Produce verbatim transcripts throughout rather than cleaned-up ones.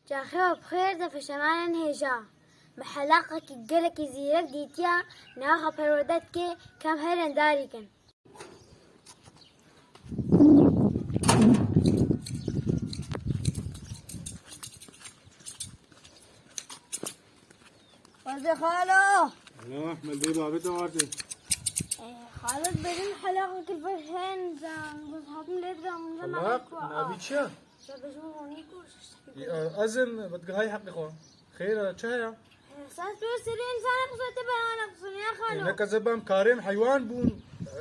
Çaxê we bi xêr, de pişemanên hêja. Me helaqekî gelekî zîrek dîtiya, niha xwe perwerde dike, ka em herin darî kin. Xwezê xalo. Alo, Ehmed Bey, babê te warte. Ee, Xalid, bêjin helaqekî pir hênc e, bes hatim lê dikim, min Helaq, navê ku a. Navî çi ye? Şebe ji min ronî ku. Ee, ez im, bi digihayî heqê xwe. Xêr e, çi heye? Esas tu serê insana qusete, berana qusene ya xalo. Neke zebam karên heywan bûn, e,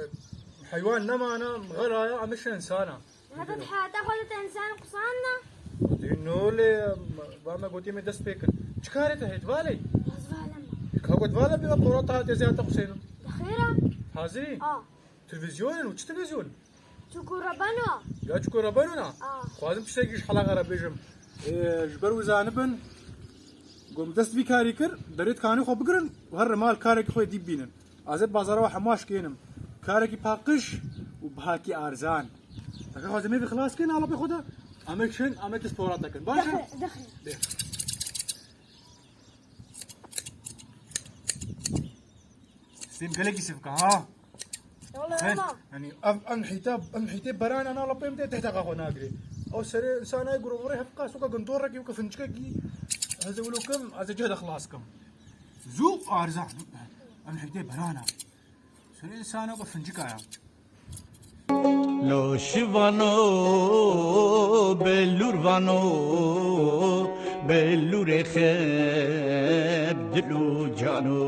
heywan nemana, xeraya, em işin insana. Heta heta xwe te insan qusanna. Dî no lê, va me gotî me dest pê kir. Çi karê te hêt valê? Ez valem. Ka got vala bê va tora ta tê ziyarete Huseyno. De xêra. Hazirî? A. Televîzyon û çi televîzyon? Çukur Rebeno. Ya Çukur Rebeno na? A. Xwazim tiştekî ji helaqa re bêjim. Ê, ji ber wî zanibin, gom dest vî karî kir, derê dikanê xwe bigirin û her mal karekî xwe dî bînin. Ez ê bazara we hema şikênim. Karekî paqij û bihakî arzan. Taka xwazê me vî xilas kên, alapê xwe de. Em ê çin, em ê tişt pora te kin. Baş e? Dexê, dexê. Bê. Sêm gelekî sivka ha. Wala Sen, ama. Yanî ev, em hîta, em hîtê berana na lapê min tê tehta xwe nagirê. Ew serê insana gurûvurê hevqa soka gundorekî weke fincikekî. Ez ê wilo kim, ez ê cih de xilas kim. Zû arza. Em hîtê berana. Serê insana weke fincika ya. Lo şivano, belûr vano, belûrê xeb dil û cano.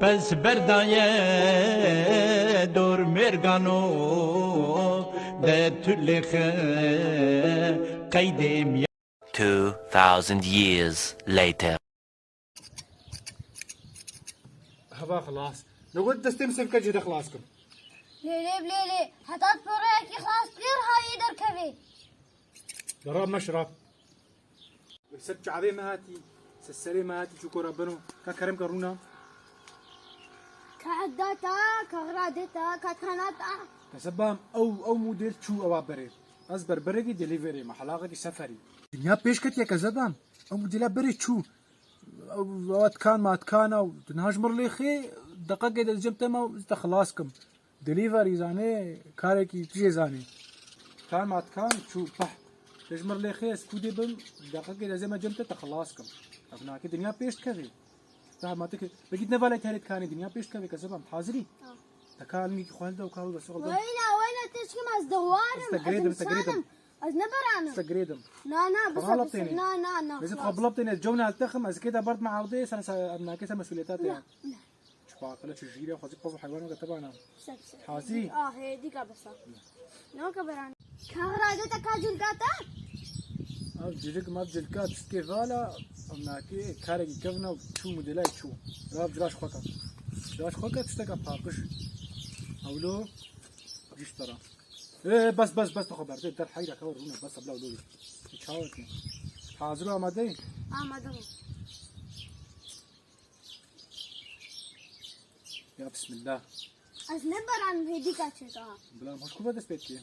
Pez berdaye dor mêrgano, de tu lê xe qeydê miya. Two thousand years later. Heva xilas. Ne got destê min sivke cihê de xilas kim. Lê lê lê lê. Heta tu poreyekî xilas dikir, hayê derkevê. Rab meşrab. Ser çavê me hatî, ser serê me hatî, çû kora beno. Ka kerem ke rûna. Ka edda ta, ka xira de ta, ka kana ta. Kesebam ew, ew model çû ewa berê. Ez berberekî delivery me, helaqekî seferî. Dinya pêş ketiye kezebam. Ew modela berê çû. Ew, ew etkan matkan ew. Tu niha ji mir lê xê, deqekê de cem te me, ez te xilas kim. Delivery zanê, karekî tu jê zanê. Kan ma dikan çû peh. Te ji mir lê xê ez kûdê bim, deqekê de zê me cem te, te xilas kim. Ev nake dinya pêş dikevê. Te hema te ki, belkî ne valay terê dikanê dinya pêş dikevê, kezebam, hazirî? Tamam. Te ka lingekî xwe hilda û ka hilda soxal da. Weyna, weyna, te çikim ez dixwarim, Ez te ez girêdim, ez te girêdim. insanim. Ez ne beranim. Ez te girêdim. Na, na, Xwe bisa, halap bisa, têne. na, na, na, Ez xwe xwe bilap têne, ez cewna altexim, ez kê de bard me avdê, sen, sen, em nake sen mesuliyeta te ya. Na, na. Çi paqile, çi jîre, xwezî qez û heywan weke tebana. Sep, sep. Hazî? Ah, he, dîka besa. Ne weke beran. Kaxira de te ka cilka te? Ev cilik, ev cilka tiştkê vala, ev nakê karekî kevna û çû modela çû. Rav ciraş xwe ke. Ciraş xwe ke tişteka paqij. Ewlo giş te ra. Ê, bes, bes, bes, te xwe berdê, der heyra ka rûne, bes, ebla ewlo. Çawa ki? Hazir û amade? Amade bû. Ya bismillah. Ez ne beran hêdîka çêka. Bila em hoş kuva dest pê dikê.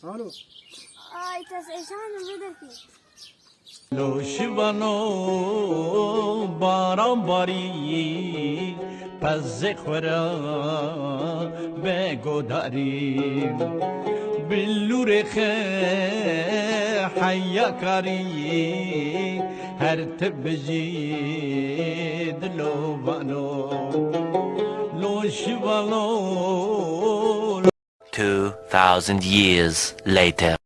Alo. Ay, tas eşan vê derkî. Lo şivano baran barî, pezê xwe ra be godarî. Bilûrê xe heya karî, her tu bijî dilo vano. Lo şivano. Two thousand years later.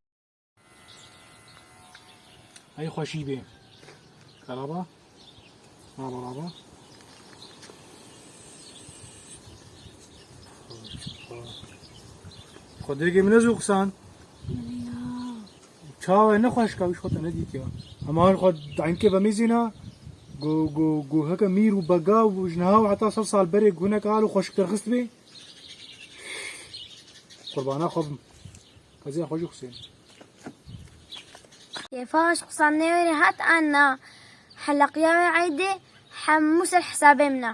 Hey xweşî bê. Merhaba. Merhaba, merhaba. Xwedêkê min ez û qisan. Çawa ne xweşka wî xwe te nedîtiya. Hema xwe denkê vemîzîna. Go, go, go heke mîr û bega û ji niha û heta sed sal berê gunek al û xweşik derxist bê. Qurbana xwe bim. Qeziya xwe jî Husên. Kêfa ji qisa nêwêrê hat anna. Heleqiya wê eydê hemû ser hesabê min e.